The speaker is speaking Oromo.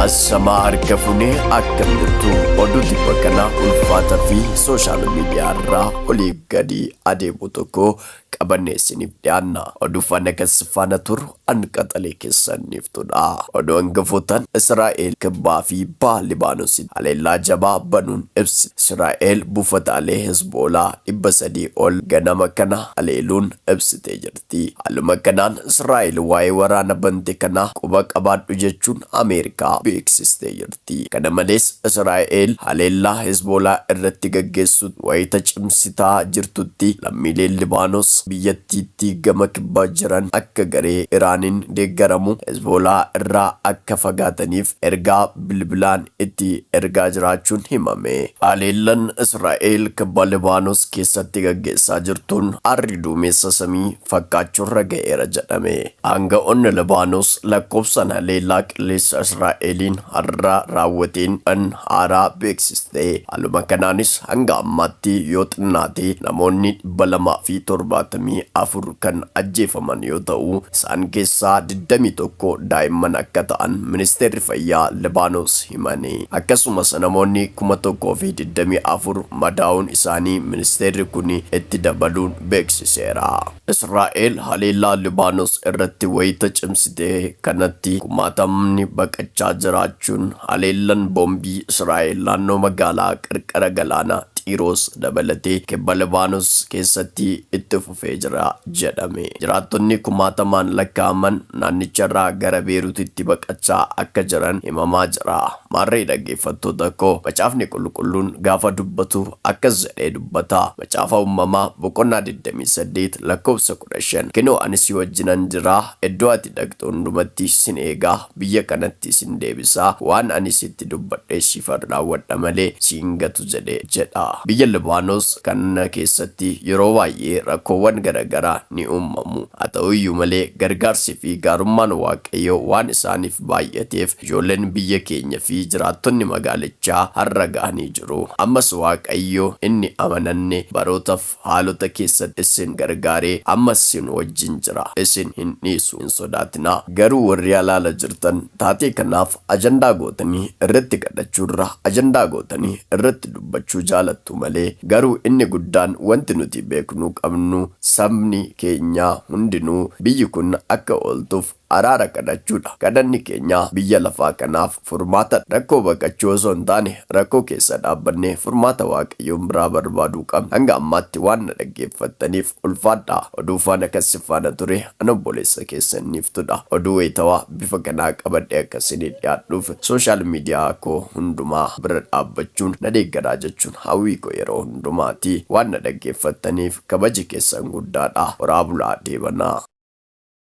Ashamaa harka funee, akkam jirtu? Oduu tibba kana ulfaataa fi social media irraa olii gadi adeemu tokko qabannee isiniif dhiyaanna. Oduu faana kan si faana turu an qaxalee keessaniiftudha. Oduu hangafootaan Israa'el kibbaa fi baha Libaanoositti haleellaa jabaa banuun ibsite. Israa'el buufataalee Hezboolaa 300 ol ganama kana haleeluun ibsitee jirti. Haaluma kanaan Israa'el waa'ee waraana bante kanaa quba qabaadhu jechuun Ameerikaa beeksistee jirti. Kana malees Israa'el haleellaa Hezboolaa irratti gaggeessutti wayita cimsitaa jirtutti lammiileen Libaanos biyyattiitti gama kibbaa jiran akka garee Iraaniin deeggaramu Hezboolaa irraa akka fagaataniif ergaa bilbilaan itti ergaa jiraachuun himame. Haleellan Israa'el kibba Libaanos keessatti gaggeessaa jirtuun aarri duumessa samii fakkaachuurra ga'eera jedhame. Aanga'oonni Libaanos lakkoofsaan haleellaa qilleensa Israa'eliin har'a raawwateen an haaraa beeksiste. Haaluma kanaanis hanga ammaatti yoo xinnaate namoonni 274 kan ajjeefaman yoo ta'u, isaan keessaa 21 daa'imman akka ta'an ministeerri fayyaa Libaanos himani. Akkasumas namoonni 1024 madaa'uun isaanii ministeerri kun itti dabaluun beeksiseera. Israa'el haleellaa Libaanos irratti wayita cimsite kanatti kumaatamni baqachaa jiraachuun haleellan boombii Israa'el naannoo magaalaa qarqara galaana Xiiroos dabalatee kibba Libaanos keessatti itti fufee jira jedhame. Jiraattonni kumaatamaan lakkaa'aman naannicharraa gara Beerutitti baqachaa akka jiran himamaa jira. Maarree dhaggeeffattoota koo, Macaafni Qulqulluun gaafa dubbatu akkas jedhee dubbata. Macaafa Uumamaa boqonnaa 28 lakkoofsa 15. "Kinoo ani si wajjinan jira, iddoo ati dhaqxu hundumatti sin eegaa, biyya kanatti sin deebisaa, waan ani sitti dubbadhe siifan raawwadha malee si hin gatu" jedhe jedha. Biyya Libaanos kana keessatti yeroo baay'ee rakkoowwan garaagaraa ni uumamu. Haa ta'uyyuu malee gargaarsi fi gaarummaan Waaqayyoo waan isaaniif baay'ateef ijoolleen biyya keenya fi jiraattonni magaalichaa har'a ga'anii jiru. Ammas Waaqayyo inni amananne barootaaf haalota keessatti isin gargaaree ammas isin wajjin jira. Isin hin dhiisu, hin sodaatinaa. Garuu warri alaala jirtan taatee kanaaf ajandaa gootanii irratti kadhachuurra ajandaa gootanii irratti dubbachuu jaalattu malee, garuu inni guddaan wanti nuti beeknuu qabnu sabni keenya hundinuu biyyi kun akka ooltuuf araara kadhachuudha. Kadhanni keenya biyya lafaa kanaaf furmaata. Rakkoo baqachuu osoo hin taane rakkoo keessa dhaabbannee furmaata Waaqayyoon biraa barbaaduu qabna. Hanga ammaatti waan na dhaggeeffattaniif ulfaadhaa. Oduu faana kan si faana ture an obboleessa keessaniiftudha. Oduu wayitawaa bifa kanaa qabadhee akka isinii dhiyaadhuuf social media koo hundumaa bira dhaabbachuun na deeggaraa jechuun hawwii koo yeroo hundumaati. Waan na dhaggeeffattaniif kabaji keessan guddaadha. Horaa bulaa, deebanaa.